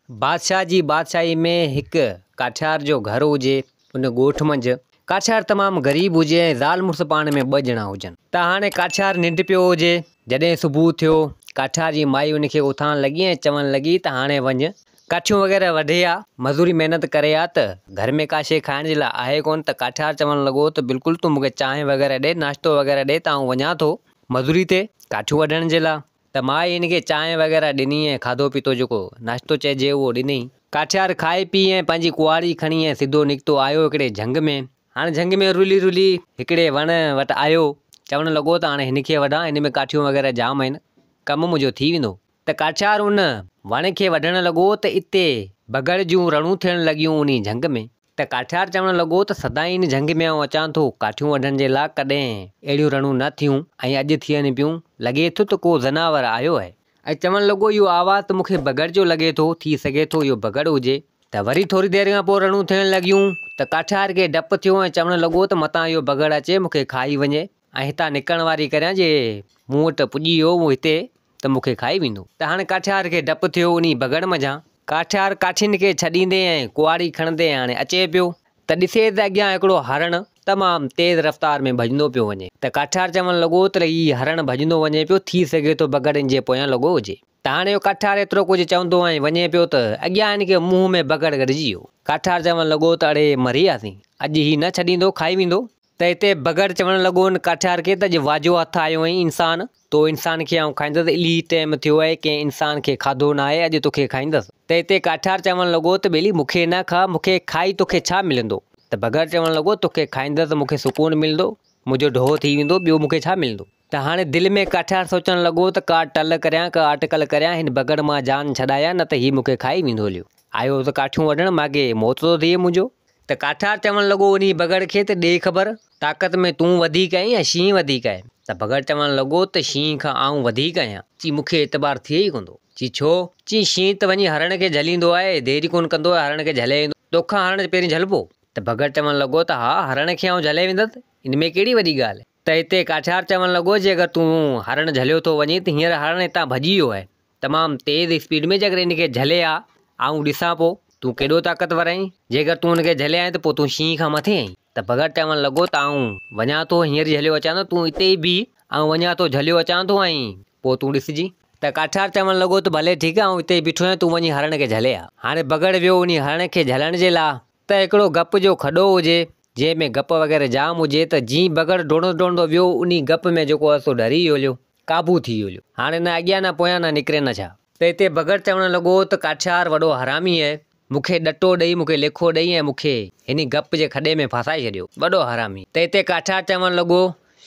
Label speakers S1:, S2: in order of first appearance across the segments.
S1: بادشاهه جي بادشاهي ۾ هڪ ڪاٺيار جو گهر هجي، ان ڳوٺ منجهه ڪاٺيار تمام غريب هجي ۽ زال مڙس پاڻ ۾ ٻه ڄڻا هجن ته هاڻي ڪاٺيار ننڊ پيو هجي، جڏهن صبح ٿيو، ڪاٺيار جي مائي ان کي اٿارڻ لڳي ۽ چوڻ لڳي ته هاڻي وڃ ڪاٺيون وغيره وڍي آ، مزوري محنت ڪري آ ته گهر ۾ ڪا شيء کائڻ جي لاء آهي ڪونه ته ڪاٺيار چوڻ لڳو ته بلڪل تون مون کي چانهه وغيره ڏي، ناشتو وغيره ڏي ته آئون وڃان ٿو مزوري تي ڪاٺيون وڍڻ جي لاء. ته مائي هن کي چانهه وغيره ڏني ۽ کاڌو پيتو جيڪو ناشتو چئجي اهو ڏنئي. ڪاٺيار کائي پي ۽ پنهنجي ڪهاڙي کڻي ۽ سڌو نڪتو آيو هڪڙي جهنگ ۾. هاڻي جهنگ ۾ رلي رلي هڪڙي وڻ وٽ آيو. چوڻ لڳو ته هاڻي هن کي وڍان، هن ۾ ڪاٺيون وغيره جام آهن، ڪم منهنجو ٿي ويندو. ته ڪاٺيار ان وڻ کي وڍڻ لڳو ته اتي بگهڙ جون رڙون ٿيڻ لڳيون انهي جهنگ ۾. ته ڪاٺيار چوڻ لڳو ته سدائين هن جهنگ ۾ آئون اچان ٿو ڪاٺيون وڍڻ جي لاء ڪڏهن اهڙيون رڙون نه ٿيون ۽ اڄ ٿين پيون، لڳي ٿو ته ڪو زناور آيو آهي. ۽ چوڻ لڳو اهو آواز ته مون کي بگهڙ جو لڳي ٿو، ٿي سگهي ٿو اهو بگهڙ هجي. ته وري ٿوري دير کان پوء رڙون ٿيڻ لڳيون ته ڪاٺيار کي ڊپ ٿيو ۽ چوڻ لڳو ته متان اهو بگهڙ اچي مون کي کائي وڃي ۽ هتان نڪرڻ واري ڪريان جي مون وٽ پڄي ويو هو هتي ته مون کي کائي ويندو. ته هاڻي ڪاٺيار کي ڊپ ٿيو انهي بگهڙ منجهان. ڪاٺيار ڪاٺين کي ڇڏيندي ۽ ڪهاڙي کڻندي هاڻي اچي پيو ته ڏسي ته اڳيان هڪڙو هرڻ تمام تيز رفتار ۾ ڀڄندو پيو وڃي ته ڪاٺيار چوڻ لڳو ته هي هرڻ ڀڄندو وڃي پيو ٿي سگهي ٿو بگهڙ هن جي پويان لڳو هجي ته هاڻي اهو ڪاٺيار ايترو ڪجهه چوندو ۽ وڃي پيو ته اڳيان هن کي منهن ۾ بگهڙ گڏجي ويو. ڪاٺيار چوڻ لڳو ته اڙي مري وياسين اڄ هي نه ڇڏيندو کائي ويندو. ته اتي بگهڙ چوڻ لڳو ان ڪاٺيار کي ته اڄ واجهو هٿ آيو آهين انسان، تو انسان کي آئون کائيندس، الهي ٽيم ٿيو آهي ڪنهن انسان کي کاڌو ناهي اڄ توکي کائيندس. ته اتي ڪاٺيار چوڻ لڳو ته ٻيلي مون کي نه کاء، مون کي کائي توکي ڇا ملندو؟ ته بگهڙ چوڻ لڳو توکي کائيندس ته مون کي سڪون ملندو، منهنجو ڍوء ٿي ويندو، ٻيو مون کي ڇا ملندو؟ ته هاڻي دل ۾ ڪاٺيار سوچڻ لڳو ته ڪا ٽل ڪريان، ڪا اٽڪل ڪريان، هن بگهڙ مان جان ڇڏايان نه ته هي مون کي کائي ويندو هليو. آيو ته ڪاٺيون وڍڻ، ماڳهين موت ٿو ٿئي منهنجو. ته ڪاٺار چوڻ لڳو انهي بگهڙ کي ته ڏي خبر، طاقت ۾ تون وڌيڪ آهين يا شينهن وڌيڪ آهي؟ ته بگهڙ چوڻ لڳو ته شينهن کان آئون وڌيڪ آهيان. چي مون کي اعتبار ٿئي ئي ڪونه ٿو. چي ڇو؟ چي شينهن ته وڃي هرڻ کي جهليندو آهي، دير ئي ڪونه ڪندو آهي هرڻ کي جهلي ايندو، توکان هرڻ پهرين جهلبو؟ ته بگهڙ چوڻ لڳو ته ها هرڻ کي آئون جهلي ويندس، ان ۾ ڪهڙي وڏي ڳالهه؟ ته اتي ڪاٺيار چوڻ لڳو جي اگر تون هرڻ جهليو ٿو وڃين ته هينئر هرڻ هتان ڀڄي ويو آهي، تمام تيز اسپيڊ ۾ جيڪر ان کي جهلي ها آئون ڏسان پو تون ڪيڏو طاقتور آهين جيڪر تون ان کي جهلي آئين ته پو تون شينهن کان مٿي آهين ته بگهڙ چوڻ لڳو ته آئون وڃان ٿو هينئر جهليو اچان ٿو تون اتي ئي بيهه آئون وڃان ٿو جهليو اچان ٿو ۽ پو تون ڏسجين. ته ڪاٺيار چوڻ لڳو ته ڀلي ٺيڪ آهي آئون اتي ئي بيٺو آهيان تون وڃي هرڻ کي جهلي آ. هاڻي بگهڙ ويو انهي هرڻ کي جهلڻ جي لا ته هڪڙو گپ جو کڏو هجي جنهن ۾ گپ وغيره جام هجي ته جئين بگهڙ ڊوڙندو ڊوڙندو ويو انهي گپ ۾ جيڪو آهي سو ڍري ويو هليو. قابو ٿي ويو. هاڻي نه اڳيان نه پويان نه نڪري نه ڇا. ته اتي بگهڙ چوڻ لڳو ته ڪاٺيار وڏو حرامي آهي، مون کي ڏٽو ڏئي، مون کي ليکو ڏئي ۽ مون کي هن گپ جي کڏي ۾ ڦاسائي ڇڏيو. وڏو حرامي. ته اتي ڪاٺيار چوڻ لڳو،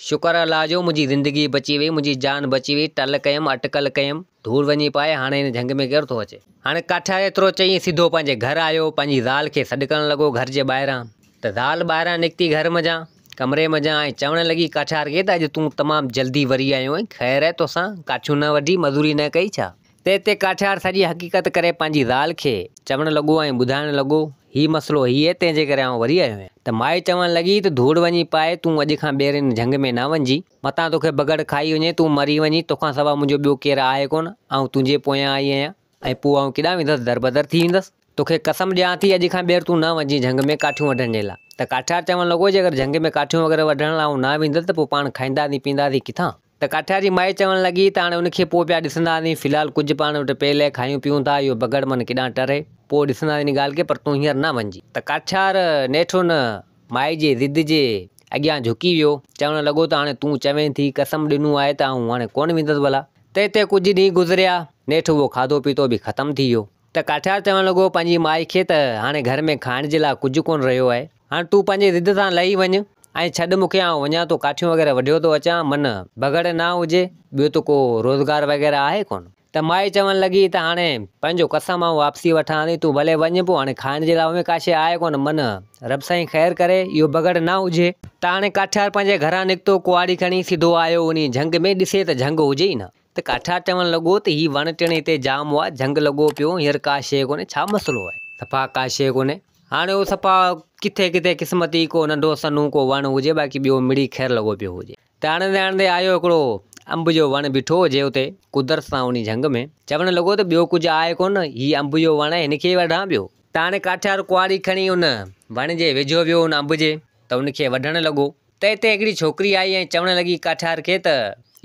S1: شڪر الله جو منهنجي زندگي بچي وئي، منهنجي جان بچي وئي، ٽل ڪيم، اٽڪل ڪيم، ڌوڙ وڃي پائي، هاڻي هن جهنگ ۾ ڪير ٿو اچي. هاڻي ڪاٺيار ايترو چئي سڌو پنهنجي گهر آيو، پنهنجي زال کي سڏ ڪرڻ لڳو گهر جي ٻاهران. ته زال ٻاهران نڪتي گهر منجهان، ڪمري منجهان ۽ چوڻ لڳي ڪاٺيار کي ته اڄ تون تمام جلدي وري آيو آهين، خير آهي توسان، ڪاٺيون نه وڍي، مزوري نه ڪئي ڇا؟ تنهن تي ڪاٺيار سڄي حقيقت ڪري پنهنجي زال کي چوڻ لڳو ۽ ٻڌائڻ لڳو، هي مسئلو هي آهي، تنهن جي ڪري آئون وري آيو آهيان. ته مائي چوڻ لڳي ته ڌوڙ وڃي پائي، تون اڄ کان ٻيهر هن جهنگ ۾ نه وڃجي، متان توکي بگهڙ کائي وڃي، تون مري وڃين، توکان سوا منهنجو ٻيو ڪير آهي ڪونه، آئون تنهنجي پويان آئي آهيان ۽ پوء آئون ڪيڏانهن ويندس، دربدر ٿي ويندس. توکي قسم ڏيان ٿي اڄ کان ٻيهر تون نه وڃجين جهنگ ۾ ڪاٺيون وڍڻ جي لاء. ته ڪاٺيار چوڻ لڳو جيڪر جهنگ ۾ ڪاٺيون وغيره وڍڻ لاء آئون نه ويندس ته پوء پاڻ کائينداسين پيئنداسين ڪٿان؟ ته ڪاٺيار جي مائي چوڻ لڳي ته هاڻي ان کي پوء پيا ڏسنداسين في الحال ڪجهه پاڻ وٽ پيل آهي کايون پيئون ٿا اهو بگهڙ من ڪيڏانهن ٽري پوء ڏسنداسين ان ڳالهه کي پر تون هينئر نه وڃجين. ته ڪاٺيار نيٺ ان مائي جي ضد جي اڳيان جهڪي ويو چوڻ لڳو ته هاڻي تون چوين ٿي قسم ڏنو آهي ته آئون هاڻي ڪونه ويندس ڀلا. تنهن تي ڪجهه ڏينهن گذريا نيٺ اهو کاڌو پيتو به ختم ٿي ويو. ته ڪاٺيار چوڻ لڳو پنهنجي مائي کي ته هاڻي گهر ۾ کائڻ جي لاء ڪجهه ڪونه رهيو آهي، هاڻي تون پنهنجي ضد تان لهي وڃ ۽ ڇڏ مون کي آئون وڃان ٿو ڪاٺيون وغيره وڍيو ٿو اچان من بگهڙ نه هجي ٻيو ته ڪو روزگار وغيره آهي ڪونه. ته مائي چوڻ لڳي ته هاڻي پنهنجو قسم آئون واپسي وٺان ٿي تون ڀلي وڃ پوء هاڻي کائڻ جي لاء اونئين ڪا شيء آهي ڪونه من رب سائين خير ڪري اهو بگهڙ نه هجي. ته هاڻي ڪاٺيار پنهنجي گهران نڪتو ڪهاڙي کڻي سڌو آيو انهي جهنگ ۾ ڏسي ته جهنگ هجي ئي نه. ته ڪاٺيار چوڻ لڳو ته هي وڻ ٽڻ هتي جام هئا، جهنگ لڳو پيو، هينئر ڪا شيء ڪونهي، ڇا مسئلو آهي؟ صفا ڪا شيء ڪونهي. هاڻي اهو صفا ڪٿي ڪٿي قسمتي ڪو ننڍو سنهو ڪو وڻ هجي، باقي ٻيو مڙئي خير لڳو پيو هجي. ته هڻندي هڻندي آيو هڪڙو انب جو وڻ بيٺو هجي اتي قدرت سان انهي جهنگ ۾. چوڻ لڳو ته ٻيو ڪجهه آهي ڪونه، هي انب جو وڻ آهي، هن کي ئي وڍان پيو. ته هاڻي ڪاٺيار ڪهاڙي کڻي ان وڻ جي ويجهو ويو ان انب جي ته ان کي وڍڻ لڳو. ته اتي هڪڙي ڇوڪري آئي ۽ چوڻ لڳي ڪاٺيار کي ته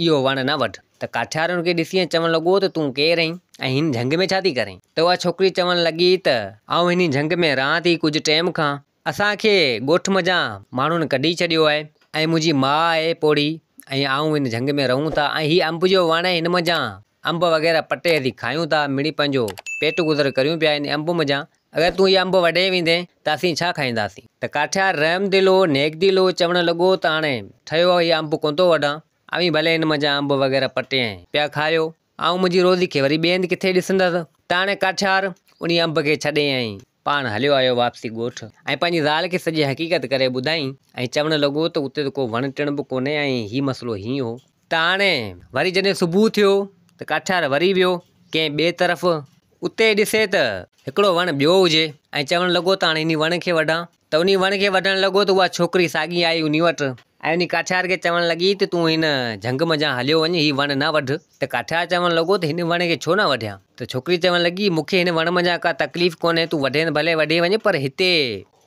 S1: اهو وڻ نه وڍ. ته ڪاٺيار ان کي ڏسي ۽ چوڻ لڳو ته تون ڪير آهين ۽ هن جهنگ ۾ ڇا ٿي ڪرين؟ ته اها ڇوڪري چوڻ لڳي ته آئون هن جهنگ ۾ رهان ٿي ڪجهه ٽيم کان. اسان کي ڳوٺ منجهان ماڻهن ڪڍي ڇڏيو آهي ۽ منهنجي ماء آهي پوڙهي ۽ آئون هن جهنگ ۾ رهون ٿا ۽ هي انب جو وڻ آهي هن منجهان انب وغيره پٽي اسين کايون ٿا مڙئي پنهنجو پيٽ گذر ڪريون پيا هن انب منجهان اگر تون هي انب وڍي ويندين ته اسين ڇا کائينداسين ته ڪاٺيار رحم دل هو نيڪ دل هو چوڻ لڳو ته هاڻي ٺهيو هي انب ڪونه ٿو وڍان اوهين ڀلي هن منجهان انب وغيره پٽي ۽ پيا کايو آئون منهنجي روزي کي وري ٻئي هنڌ ڪٿي ڏسندس. ته هاڻي ڪاٺيار انهي انب کي ڇڏي ۽ پاڻ هليو آيو واپسي ڳوٺ ۽ پنهنجي زال کي سڄي حقيقت ڪري ٻڌائين ۽ چوڻ لڳو ته اتي ته ڪو وڻ ٽڻ به ڪونهي ۽ هي مسئلو هيئن هو. ته هاڻي وري جڏهن صبح ٿيو ته ڪاٺيار وري ويو ڪنهن ٻئي طرف اتي ڏسي ته هڪڙو وڻ ٻيو هجي ۽ چوڻ لڳو ته هاڻي انهي وڻ کي وڍان ته انهي وڻ کي وڍڻ لڳو ته اها ڇوڪري ساڳي آئي انهي وٽ ۽ انهي ڪاٺيار کي چوڻ لڳي ته تون هن جهنگ منجهان هليو وڃ هي وڻ نه وڍ ته ڪاٺيار چوڻ لڳو ته هن وڻ کي ڇو نه وڍيان ته ڇوڪري چوڻ لڳي مون کي هن وڻ منجهان ڪا تڪليف ڪونهي تون وڍين ڀلي وڍي وڃ پر هتي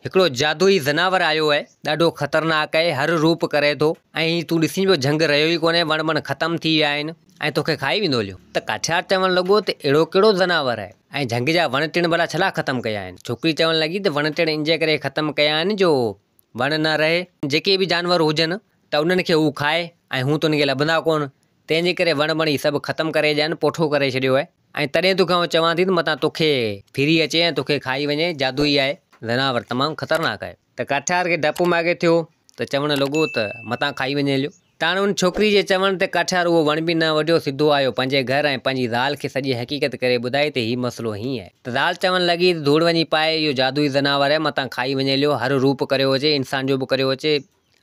S1: هڪڙو جادوئي زناور آيو آهي ڏاڍو خطرناڪ آهي هر روپ ڪري ٿو ۽ هي تون ڏسين پيو جهنگ رهيو ئي ڪونهي وڻ بڻ ختم ٿي ويا آهن ۽ توکي کائي ويندو هليو. ته ڪاٺيار چوڻ لڳو ته اهڙو ڪهڙو زناور آهي ۽ جهنگ جا وڻ ٽڻ ڀلا ڇلا ختم ڪيا آهن؟ ڇوڪري چوڻ لڳي ته وڻ ٽڻ ان جي ڪري ختم ڪيا آهن جو وڻ نه رهي، جيڪي به جانور هجن ته انهن کي هو کائي ۽ هو ته انهن کي لڀندا ڪونه، تنهن جي ڪري وڻ بڻ هي سڀ ختم ڪري ڄڻ پوٺو ڪري ڇڏيو آهي ۽ تڏهن توکي آئون چوان ٿي ته متان توکي ڦري اچي ۽ توکي کائي وڃي، جادوئي آهي، زناور تمام خطرناڪ آهي. ته ڪاٺيار کي ڊپ ماڳي ٿيو ته چوڻ لڳو ته متان کائي وڃي هليو. ته هاڻي ان ڇوڪري جي چوڻ تي ڪاٺيار اهو وڻ به نه وڍيو، سڌو آيو پنهنجي گهر ۽ پنهنجي زال کي سڄي حقيقت ڪري ٻڌائي ته هي مسئلو هيئن آهي. ته زال چوڻ لڳي ته ڌوڙ وڃي پائي، اهو جادوئي زناور آهي، متان کائي وڃي هليو، هر روپ ڪريو اچي، انسان جو به ڪريو اچي،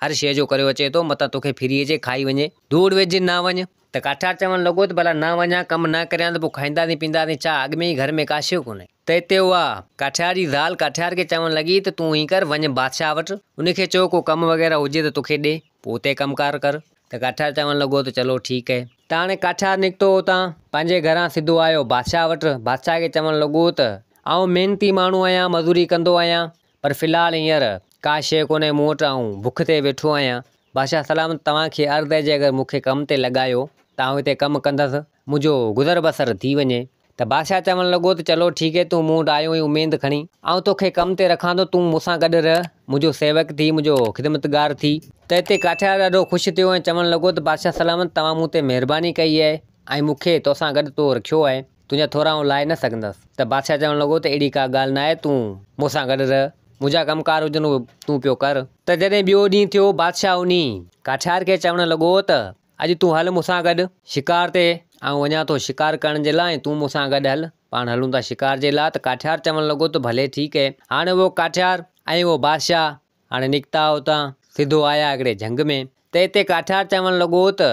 S1: هر شيء جو ڪريو اچي ٿو، متان توکي ڦري اچي کائي وڃي، ڌوڙ وجهه نه وڃ. ته ڪاٺيار چوڻ لڳو ته ڀلا نه وڃان، ڪم نه ڪريان ته پوء کائينداسين پيئنداسين ڇا، اڳ ۾ ئي گهر ۾ ڪا شيء ڪونهي. ته اتي اها ڪاٺيار جي زال ڪاٺيار کي چوڻ لڳي ته تون ائين ڪر، وڃ بادشاهه وٽ، ان کي چئو ڪو ڪم وغيره هجي ته توکي ڏي، پوء اتي ڪم ڪار ڪر. ته ڪاٺيار چوڻ لڳو ته چلو ٺيڪ اهي. ته هاڻي ڪاٺيار نڪتو اتان، پنهنجي گهران سڌو آيو بادشاهه وٽ، بادشاهه کي چوڻ لڳو ته آئون محنتي ماڻهو آهيان، مزوري ڪندو آهيان، پر في الحال هينئر ڪا شيء ڪونهي مون وٽ، آئون بک تي ويٺو آهيان، بادشاهه سلامت توهان کي عرض آهي جي اگر مون کي ڪم تي لڳايو ته آئون هتي ڪم ڪندس، منهنجو گذر بسر ٿي وڃي. ته بادشاهه چوڻ لڳو ته چلو ٺيڪ هي تون مون وٽ آيو آهين اميد کڻي، آئون توکي ڪم تي رکان ٿو، تون مون سان گڏ رهه، منهنجو سيوڪ ٿي، منهنجو خدمتگار ٿي. ته اتي ڪاٺيار ڏاڍو خوش ٿيو ۽ چوڻ لڳو ته بادشاهه سلامت توهان مون تي مهرباني ڪئي آهي ۽ مون کي توسان گڏ تو رکيو آهي، تنهنجا ٿورا آئون لاهي نه سگهندس. ته بادشاهه چوڻ لڳو ته اهڙي ڪا ڳالهه ناهي، تون مون سان گڏ رهه، منهنجا ڪم ڪار هجن اهي تون پيو ڪر. ته جڏهن ٻيو ڏينهن ٿيو، بادشاهه انهي ڪاٺيار کي چوڻ لڳو ته اڄ تون هل مون سان گڏ شڪار تي، آئون وڃان ٿو شڪار ڪرڻ جي لاء ۽ تون مون سان گڏ هل، پاڻ هلون ٿا شڪار جي لاء. ته ڪاٺيار چوڻ لڳو ته ڀلي ٺيڪ اهي. هاڻي اهو ڪاٺيار ۽ اهو بادشاهه هاڻي نڪتا اتان، سڌو آيا هڪڙي جهنگ ۾. ته اتي ڪاٺيار چوڻ لڳو ته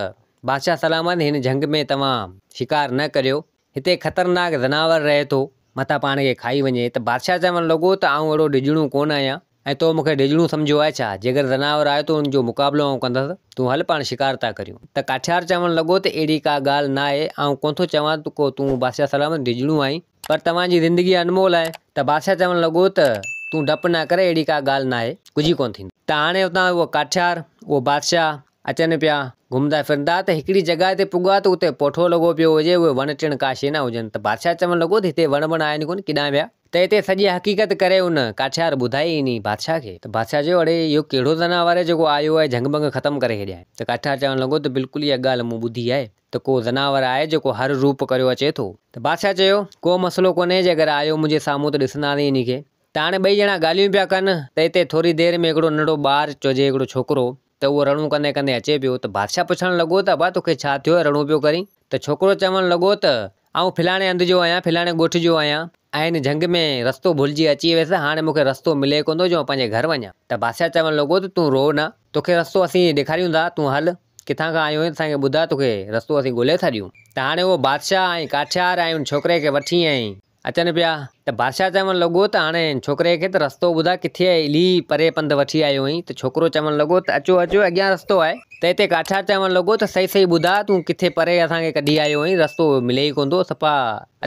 S1: بادشاهه سلامت هن جهنگ ۾ توهان شڪار نه ڪريو، هتي خطرناڪ زناور رهي ٿو، متان پاڻ کي کائي وڃي. ته بادشاهه چوڻ لڳو ته آئون اهڙو ڊڄڻو ڪونه آهيان ۽ تو مون کي ڊڄڻو سمجهيو آهي ڇا؟ جيڪر زناور آيو ته ان جو مقابلو آئون ڪندس، تون هل پاڻ شڪار ٿا ڪريون. ته ڪاٺيار چوڻ لڳو ته اهڙي ڪا ڳالهه نه آهي، آئون ڪونه ٿو چوان ته ڪو تون بادشاهه سلامت ڊڄڻو آهين، پر توهان جي زندگي انمول آهي. ته بادشاهه چوڻ لڳو ته تون ڊپ نه ڪر، اهڙي ڪا ڳالهه ناهي، ڪجهه ئي ڪونه ٿيندو. ته هاڻي اتان اهو ڪاٺيار، اهو بادشاهه اچن پيا، گهمندا ڦرندا ته هڪڙي جڳهه تي پڳا ته اتي پوٺو لڳو پيو هجي، اهي وڻ ٽڻ ڪا شيء نه هجن. ته بادشاهه چوڻ لڳو ته هتي وڻ بڻ آهن ڪونه، ڪيڏانهن ويا؟ ته هتي سڄي حقيقت ڪري ان ڪاٺيار ٻڌائي انهي بادشاهه کي. ته بادشاهه چيو، اڙي اهو ڪهڙو زناور آهي جيڪو آيو آهي جهنگ بنگ ختم ڪري ڇڏيا آهن. ته ڪاٺيار چوڻ لڳو ته بلڪل اها ڳالهه مون ٻڌي آهي ته ڪو زناور آهي جيڪو هر روپ ڪريو اچي ٿو. ته بادشاهه چيو، ڪو مسئلو ڪونهي جيڪر آيو منهنجي سامهون ته ڏسنداسين انهي کي. ته هاڻي ٻئي ڄڻا ڳالهيون پيا ڪن ته اتي ٿوري دير ۾ هڪڙو ننڍڙو ٻار چئجي هڪڙو ڇوڪرو ته اهو رڙون ڪندي ڪندي اچي پيو ته بادشاهه پڇڻ لڳو ته ابا توکي ڇا ٿيو آهي رڙون پيو ڪرين؟ ته ڇوڪرو چوڻ لڳو ته آئون فلاڻي هنڌ جو آهيان فلاڻي ڳوٺ جو آهيان ۽ هن جهنگ ۾ رستو ڀلجي اچي ويس هاڻي مون کي رستو ملي ڪونه ٿو جو آئون پنهنجي گهر وڃان. ته بادشاهه چوڻ لڳو ته تون روء نه توکي رستو اسين ڏيکاريون ٿا تون هل ڪٿان کان آيو آهين اسان کي ٻڌاء توکي رستو اسين ڳولي ٿا ڏيون. ته هاڻي اهو بادشاهه ۽ ڪاٺيار ۽ ان ڇوڪري کي وٺي ۽ اچن پيا ته بادشاهه چوڻ لڳو ته هاڻي هن ڇوڪري کي ته رستو ٻڌاء ڪٿي آهي الهي پري پنڌ وٺي آيو آهين ته ڇوڪرو چوڻ لڳو ته اچو اچو اڳيان رستو آهي ته هتي ڪاٺيار چوڻ لڳو ته صحيح صحيح ٻڌاء تون ڪٿي پري اسان کي ڪڍي آيو آهين رستو ملي ئي ڪونه ٿو صفا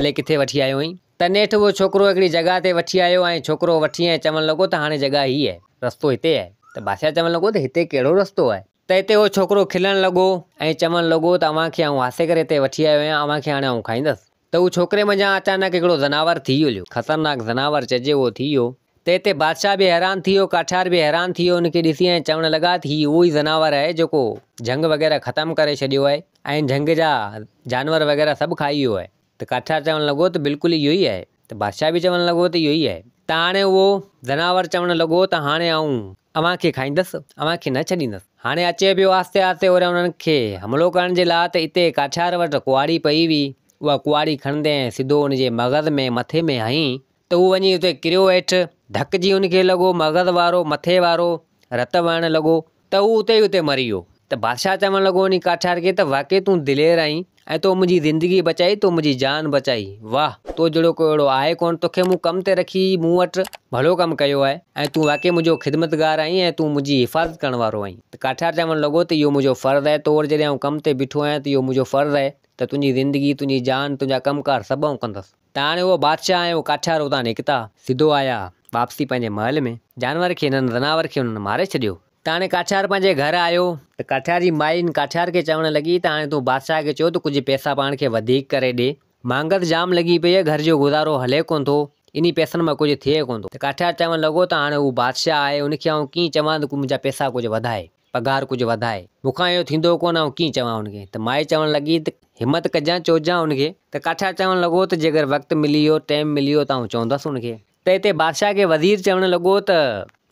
S1: الائي ڪٿي وٺي آيو آهين ته نيٺ اهو ڇوڪرو هڪڙي جڳهه تي وٺي آيو ۽ ڇوڪرو وٺي ۽ چوڻ لڳو ته هاڻي جڳهه هي آهي رستو هتي آهي ته بادشاهه چوڻ لڳو ته هتي ڪهڙو رستو آهي ته هتي اهو ڇوڪرو کلڻ لڳو ۽ چوڻ لڳو ته اوهان کي آئون هاسي ڪري هتي وٺي آيو آهيان اوهان کي هاڻي آئون کائيندس. ته هو ڇوڪري منجهان اچانڪ هڪڙو زناور ٿي هليو. خطرناڪ زناور چئجي اهو ٿي ويو. ته هتي بادشاهه به حيران ٿي ويو، ڪاٺيار به حيران ٿي ويو ان کي ڏسي ۽ چوڻ لڳا ته هي اهو ئي زناور آهي جيڪو جهنگ وغيره ختم ڪري ڇڏيو آهي ۽ جهنگ جا جانور وغيره سڀ کائي ويو آهي. ته ڪاٺيار چوڻ لڳو ته بلڪل اهو ئي آهي. ته بادشاهه به چوڻ لڳو ته اهو ئي آهي. ته هاڻي اهو زناور چوڻ لڳو ته هاڻي آئون اوهان کي کائيندس، اوهان کي نه ڇڏيندس. هاڻي اچي پيو آهستي آهستي اوريان انهن کي حملو ڪرڻ جي لاء ته اتي ڪاٺيار وٽ ڪهاڙي پئي هئي، اها ڪهاڙي کڻندي ۽ سڌو ان جي مغز ۾ مٿي ۾ هنئي ته هو وڃي اتي ڪريو هيٺ، ڌڪ جي ان کي لڳو مغز وارو مٿي وارو رت وهڻ لڳو ته هو اتي ئي اتي مري ويو. ته بادشاهه چوڻ لڳو انهي ڪاٺيار کي ته واقعي تون دلير آهين ۽ تو منهنجي زندگي بچائي، تو منهنجي جان بچائي، واهه! تو جهڙو ڪو اهڙو آهي ڪونه، توکي مون ڪم تي رکي مون وٽ ڀلو ڪم ڪيو آهي ۽ تون واقعي منهنجو خدمتگار آهين ۽ تون منهنجي حفاظت ڪرڻ وارو آهين. ته ڪاٺيار چوڻ لڳو ته اهو منهنجو فرض آهي، تو وٽ جڏهن آئون ڪم تي بيٺو آهيان ته اهو منهنجو فرض آهي ته تنهنجي زندگي، تنهنجي جان، تنهنجا ڪم ڪار سڀ آئون ڪندس. ته هاڻي اهو بادشاهه ۽ اهو ڪاٺيار اتان نڪتا، سڌو آيا واپسي پنهنجي محل ۾. جانور کي هنن زناور کي هنن ماري ڇڏيو. ته هاڻي ڪاٺيار پنهنجي گهر آيو. ته ڪاٺيار جي مائي هن ڪاٺيار کي چوڻ لڳي ته هاڻي تون بادشاهه کي چئو ته ڪجهه پئسا پاڻ کي وڌيڪ ڪري ڏي. مهانگت جام لڳي پئي آهي، گهر جو گذارو هلي ڪونه ٿو، انهي پئسن مان ڪجهه ٿئي ڪونه ٿو. ته ڪاٺيار چوڻ لڳو ته هاڻي هو بادشاهه آهي، ان کي آئون ڪيئن چوان ته منهنجا پئسا ڪجهه وڌائي. پگهار ڪجهه وڌائي. مون کان اهو ٿيندو ڪونه، آئون ڪيئن چوان هن کي؟ ته مائي چوڻ لڳي ته همت ڪجان، چوجان هن کي. ته ڪاٺيار چوڻ لڳو ته جيڪر وقت ملي ويو، ٽيم ملي ويو ته آئون چوندس هن کي. ته اتي بادشاهه کي وزير چوڻ لڳو ته.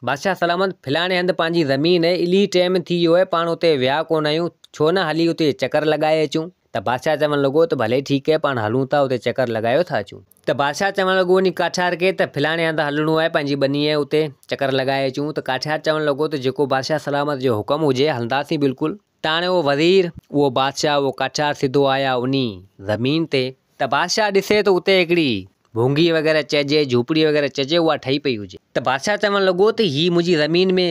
S1: بادشاهه سلامت، فلاڻي هنڌ پنهنجي زمين آهي، الهي ٽيم ٿي ويو آهي، پاڻ اتي ويا ڪونه آهيون، ڇو نه هلي اتي چڪر لڳائي اچون؟ ته بادشاهه چوڻ لڳو ته ڀلي ٺيڪ آهي، پاڻ هلون ٿا، اتي چڪر لڳايو ٿا اچون. ته بادشاهه چوڻ لڳو وڃي ڪاٺيار کي ته فلاڻي هنڌ هلڻو آهي، پنهنجي ٻني آهي، اتي چڪر لڳائي اچون. ته ڪاٺيار چوڻ لڳو ته جيڪو بادشاهه سلامت جو حڪم هجي، هلنداسين بلڪل. ته هاڻي اهو وزير، اهو بادشاهه، اهو ڪاٺيار سڌو آيا انهي زمين تي. ته بادشاهه ڏسي ته اتي هڪڙي ڀونگي وغيره چئجي، جهوپڙي وغيره چئجي، اها ٺهي پئي هجي. ته بادشاهه چوڻ لڳو ته هي منهنجي زمين ۾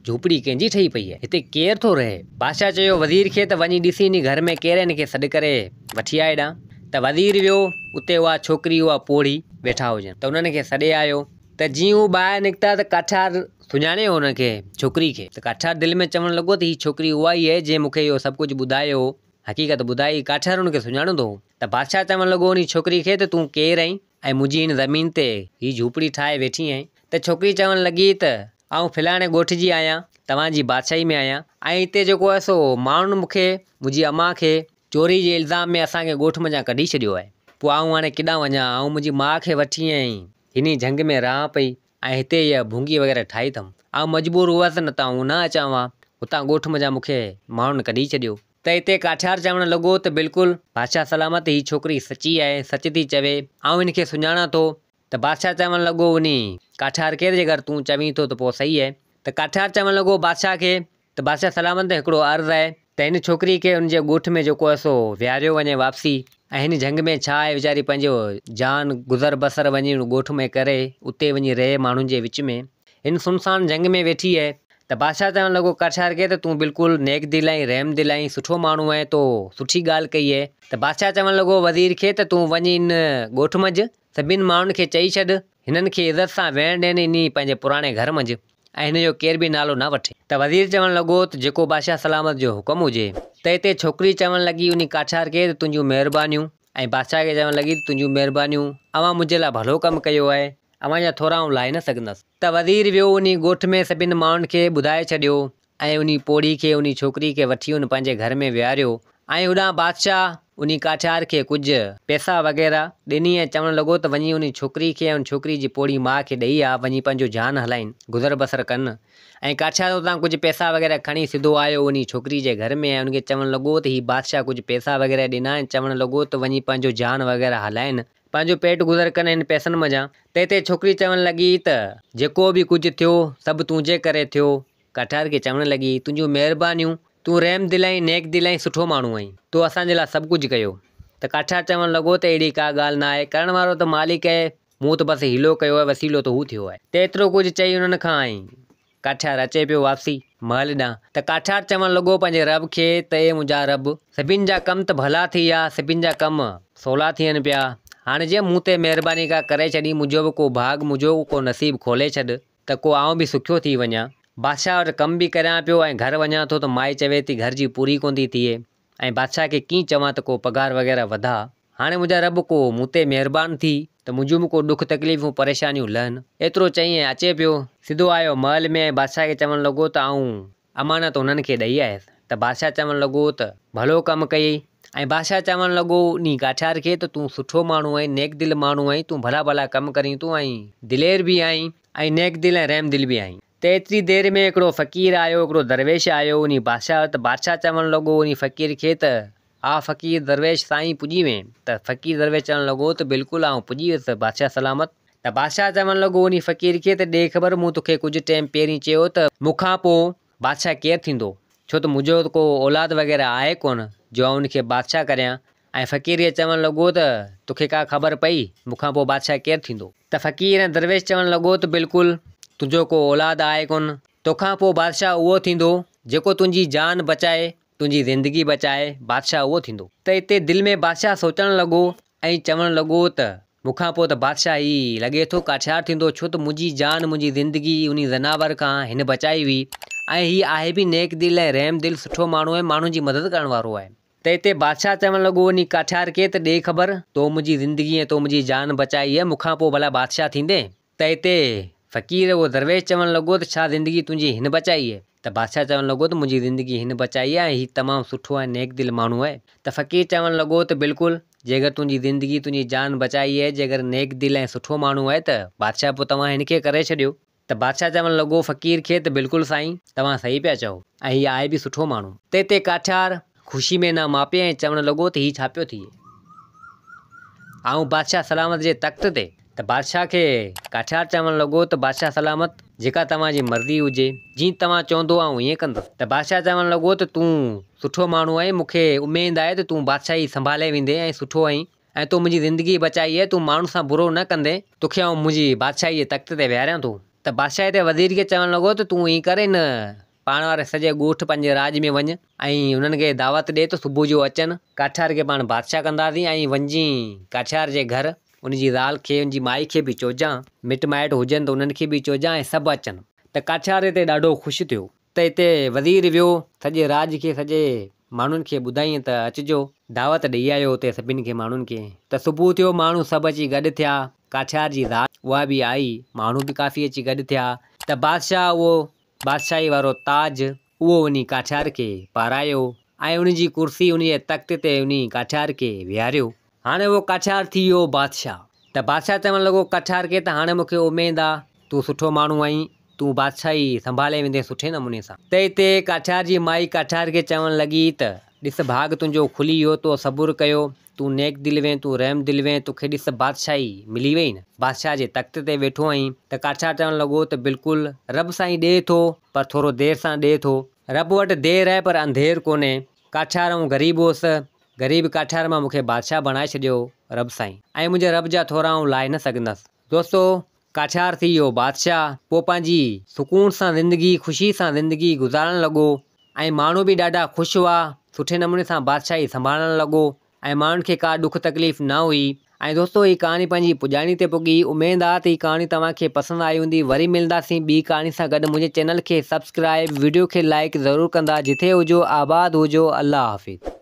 S1: جهوپڙي ڪنهن جي ٺهي پئي آهي؟ هتي ڪير ٿو رهي؟ بادشاهه چيو وزير کي ته وڃي ڏسي انهي گهر ۾ ڪير آهي، هن کي سڏ ڪري وٺي آ هيڏانهن. ته وزير ويو، اتي اها ڇوڪري اها پوڙهي ويٺا هجن. ته انهن کي سڏي آيو. ته جيئن هو ٻاهر نڪتا ته ڪاٺيار سڃاڻي ويو هن کي، ڇوڪري کي. ته ڪاٺيار دل ۾ چوڻ لڳو ته هي ڇوڪري اها ئي آهي جنهن مون کي اهو سڀ ڪجهه ٻڌايو هو. حقيقت ٻڌائي، ڪاٺيار هن کي سڃاڻندو هو. ته بادشاهه چوڻ لڳو انهي ڇوڪري کي ته تون ڪير آهين ۽ منهنجي هن زمين تي هي جهوپڙي ٺاهي ويٺي آهين؟ ته ڇوڪري چوڻ لڳي ته آئون فلاڻي ڳوٺ جي آهيان، توهان جي بادشاهي ۾ آهيان ۽ هتي جيڪو آهي سو ماڻهن مون کي، منهنجي امان کي، چوري جي الزام ۾ اسان کي ڳوٺ منجهان ڪڍي ڇڏيو آهي. پوء آئون هاڻي ڪيڏانهن وڃان؟ آئون منهنجي ماء کي وٺي ۽ هن ئي جهنگ ۾ رهان پئي ۽ هتي هيء ڀونگي وغيره ٺاهي اٿم. آئون مجبور هئس نه ته آئون نه اچان ها. هتان ڳوٺ منجهان مون کي ماڻهن ڪڍي ڇڏيو. ته اتي ڪاٺيار چوڻ لڳو ته بلڪل بادشاهه سلامت هي ڇوڪري سچي آهي، سچ ٿي چوي، آئون هن کي سڃاڻان ٿو. ته بادشاهه چوڻ لڳو انهي ڪاٺيار کي ته جيڪر تون چوين ٿو ته پوء صحيح آهي. ته ڪاٺيار چوڻ لڳو بادشاهه کي ته بادشاهه سلامت هڪڙو عرض آهي ته هن ڇوڪري کي ان جي ڳوٺ ۾ جيڪو آهي سو ويهاريو وڃي واپسي ۽ هن جهنگ ۾ ڇا آهي ويچاري پنهنجو جان گذر بسر وڃي ان ڳوٺ ۾ ڪري اتي وڃي رهي ماڻهن جي وچ ۾ هن سنسان جهنگ ۾ ويٺي آهي ته بادشاهه چوڻ لڳو ڪاٺيار کي ته تون بلڪل نيڪ دل آهين رحم دل آهين سٺو ماڻهو آهين تو سٺي ڳالهه ڪئي آهي ته بادشاهه چوڻ لڳو وزير کي ته تون وڃ ان ڳوٺ منجهه سڀني ماڻهن کي چئي ڇڏ هنن کي عزت سان ويهڻ ڏين انهي پنهنجي پراڻي گهر منجهه ۽ هن جو ڪير به نالو نه وٺي. ته وزير چوڻ لڳو ته جيڪو بادشاهه سلامت جو حڪم هجي. ته اتي ڇوڪري چوڻ لڳي انهي ڪاٺيار کي ته تنهنجون مهربانيون ۽ بادشاهه کي چوڻ لڳي ته تنهنجون مهربانيون اوهان منهنجي لاء ڀلو ڪم ڪيو آهي اوهان جا ٿورا آئون لاهي نه سگهندس. ته وزير ويو انهي ڳوٺ ۾ سڀن ماڻهن کي ٻڌائي ڇڏيو ۽ انهي پوڙهي کي انهي ڇوڪري کي وٺي ان پنهنجي گهر ۾ ويهاريو ۽ هوڏانهن بادشاهه انهي ڪاٺيار کي ڪجهه پئسا وغيره ڏني ۽ چوڻ لڳو ته وڃي انهي ڇوڪري کي ۽ ان ڇوڪري جي پوڙهي ماء کي ڏئي آ وڃي پنهنجو جان هلائين گذر بسر ڪن ۽ ڪاٺيار اتان ڪجهه پئسا وغيره کڻي سڌو آيو انهي ڇوڪري جي گهر ۾ ۽ ان کي چوڻ لڳو ته هي بادشاهه ڪجهه پئسا وغيره ڏنا ۽ چوڻ لڳو ته وڃي پنهنجو جان وغيره هلائين پنهنجو پيٽ گذر ڪن هن پئسن منجهان ته هتي ڇوڪري چوڻ لڳي ته جيڪو به ڪجهه ٿيو سڀ تنهنجي ڪري ٿيو ڪاٺيار کي چوڻ لڳي، تنهنجون مهربانيون، تون رحم دل ۽ نيڪ دل ۽ سٺو ماڻهو آهين، تو اسان جي لاء سڀ ڪجهه ڪيو. ته ڪاٺيار چوڻ لڳو ته اهڙي ڪا ڳالهه نه آهي، ڪرڻ وارو ته مالڪ آهي، مون ته بس حيلو ڪيو آهي، وسيلو ته هو ٿيو آهي. ته ايترو ڪجهه چئي انهن کان ۽ ڪاٺيار اچي پيو واپسي محل ڏانهن ته ڪاٺيار چوڻ لڳو پنهنجي رب کي ته اي منهنجا رب! سڀن جا ڪم ته ڀلا ٿي ويا، سڀن جا ڪم سولا ٿين پيا، هاڻي جي مون تي مهرباني ڪا ڪري ڇڏين، منهنجو به ڪو ڀاڳ، منهنجو به ڪو نصيب کولي ڇڏ ته ڪو آئون به سکيو ٿي وڃان. بادشاهه وٽ ڪم به ڪريان پيو ۽ گهر وڃان ٿو ته مائي چوي ٿي گهر جي پوري ڪونه ٿي ٿئي ۽ بادشاهه کي ڪيئن چوان ته ڪو پگهار وغيره وڌاء. هاڻي منهنجا رب ڪو مون تي مهربان ٿي ته منهنجون به ڪو ڏک تڪليفون پريشانيون لهن. ايترو چئي ۽ اچي پيو. سڌو آيو محل ۾ ۽ بادشاهه کي چوڻ لڳو ته آئون امانت هنن کي ڏئي آيس ته بادشاهه چوڻ لڳو ته ڀلو ڪم ڪيئي ۽ بادشاهه چوڻ لڳو انهي ڪاٺيار کي ته تون سٺو ماڻهو آهين نيڪ دل ماڻهو آهين تون ڀلا ڀلا ڪم ڪرين ٿو ۽ دلير به آهين ۽ نيڪ دل ۽ رحم دل به آهين. ته ايتري دير ۾ هڪڙو فقير آيو هڪڙو درويش آيو انهي بادشاهه وٽ ته بادشاهه چوڻ لڳو انهي فقير کي ته آ فقير درويش سائين پڄي وئين ته فقير درويش چوڻ لڳو ته بلڪل آئون پڄي ويس بادشاهه سلامت ته بادشاهه چوڻ لڳو انهي فقير کي ته ڏي خبر مون توکي ڪجهه ٽيم پهرين چيو ته مون کان پوء بادشاهه ڪير ٿيندو ڇو ته منهنجو ته ڪو اولاد وغيره آهي ڪونه جو آئون ان کي بادشاهه ڪريان ۽ فقير کي چوڻ لڳو ته توکي ڪا خبر پئي مون کان پوء بادشاهه ڪير ٿيندو؟ ته فقير ۽ درويش چوڻ لڳو ته بلڪل تنهنجو ڪو اولاد آهي ڪونه، توکان پوء بادشاهه اهو ٿيندو جيڪو تنهنجي جان بچائي، تنهنجي زندگي بچائي، بادشاهه اهو ٿيندو. ته اتي دل ۾ بادشاهه سوچڻ لڳو ۽ چوڻ لڳو ته مون کان پوء ته بادشاهه هي لڳي ٿو ڪاٺيار ٿيندو ڇو ته منهنجي جان منهنجي زندگي انهي زناور کان هن بچائي هئي ۽ هي آهي به نيڪ دل ۽ رحم دل سٺو ماڻهو ۽ ماڻهن جي مدد ڪرڻ وارو آهي. ته اتي بادشاهه چوڻ لڳو، انهي ڪاٺيار کي ته ڏي خبر، تو منهنجي زندگي ۽ تو منهنجي جان بچائي آهي، مون کان پوء ڀلا بادشاهه ٿيندين؟ ته اتي فقير اهو درويش چوڻ لڳو ته ڇا زندگي تنهنجي هن بچائي آهي؟ ته بادشاهه چوڻ لڳو ته منهنجي زندگي هن بچائي آهي ۽ هي تمام سٺو ۽ نيڪ دل ماڻهو آهي. ته فقير چوڻ لڳو ته بلڪل، جيڪر تنهنجي زندگي تنهنجي جان بچائي آهي، جيڪر نيڪ دل ۽ سٺو ماڻهو آهي ته بادشاهه پوء توهان هن کي ڪري ڇڏيو. ته بادشاهه چوڻ لڳو فقير کي ته بلڪل سائين توهان صحيح پيا چئو ۽ هي آهي به سٺو ماڻهو. تنهن تي ڪاٺيار خوشي ۾ نه ماپي ۽ چوڻ لڳو ته هي ڇا پيو ٿئي؟ آئون بادشاهه سلامت جي تخت تي. ته بادشاهه کي ڪاٺيار چوڻ لڳو ته بادشاهه سلامت جيڪا توهان جي مرضي هجي، جيئن توهان چوندو آئون ائين ڪندس. ته بادشاهه چوڻ لڳو ته تون سٺو ماڻهو آهين، مون کي اميد آهي ته تون بادشاهي سنڀالي ويندين ۽ سٺو آهين. ۽ تو منهنجي زندگي بچائي آهي، تون ماڻهن سان برو نه ڪندين، توکي آئون منهنجي بادشاهيء جي تخت تي ويهاريان ٿو. ته بادشاهه هتي وزير کي چوڻ لڳو ته تون ائين ڪر، هن پاڻ واري سڄي ڳوٺ پنهنجي راڄ ۾ وڃ ۽ انهن کي دعوت ڏي ته صبح جو اچن، ڪاٺيار کي پاڻ بادشاهه ڪنداسين ۽ وڃجين ڪاٺيار جي گهر، ان جي زال کي، ان جي مائي کي به چوجان، مٽ مائٽ هجن ته انهن کي به چوجان ۽ سڀ اچن. ته ڪاٺيار هتي ڏاڍو خوش ٿيو. ته هتي وزير ويو، سڄي راڄ کي، سڄي ماڻهن کي ٻڌائين ته اچجو. دعوت ڏئي آيو اتي سڀن کي ماڻهن کي. ته صبح ٿيو ماڻهو سڀ اچي گڏ ٿيا. ڪاٺيار جي زال اها به آئي. ماڻهو به ڪافي اچي گڏ ٿيا. ته بادشاهه اهو بادشاهي وارو تاج اهو انهي ڪاٺيار کي پارايو ۽ ان جي ڪرسي ان جي تخت تي انهي ڪاٺيار کي ويهاريو. هاڻي اهو ڪاٺيار ٿي ويو بادشاهه. ته بادشاهه چوڻ لڳو ڪاٺيار کي ته هاڻي مون کي اميد آ تون سٺو ماڻهو آهين، تون بادشاهي سنڀالي ويندين سٺي نموني سان. ته اتي ڪاٺيار جي مائي ڪاٺيار کي چوڻ لڳي ته، ڏس ڀاڳ تنهنجو کلي ويو، تو صبر ڪيو، تون نيڪ دل وين، تون رحم دل وين، توکي ڏس بادشاهي ملي وئي نه، بادشاهه جي تخت تي ويٺو آهين. ته ڪاٺيار چوڻ لڳو ته بلڪل، رب سائين ڏئي ٿو، پر ٿورو دير سان ڏئي ٿو. رب وٽ دير آهي پر انڌير ڪونهي. ڪاٺيار آئون غريب هوس، غريب ڪاٺيار مان مون کي بادشاهه بڻائي ڇڏيو رب سائين ۽ منهنجي رب جا ٿورا آئون لاهي نه سگهندس. دوستو! ڪاٺيار ٿي ويو بادشاهه، پوء پنهنجي سڪون سان زندگي، خوشي سان زندگي گذارڻ لڳو ۽ ماڻهو به ڏاڍا خوش هئا، سٺي نموني سان بادشاهي سنڀالڻ لڳو ۽ ماڻهن کي ڪا ڏک تڪليف نه هئي. ۽ دوستو هي ڪهاڻي پنهنجي پڄاڻي تي پڳي، اميد آ ته هي ڪهاڻي توهان کي پسند آئي هوندي، وري ملنداسين ٻي ڪهاڻي سان گڏ منهنجي چينل کي سبسڪرائب، وڊيو کي لائيڪ ضرور ڪندا، جٿي هجو آباد هجو، الله حافظ.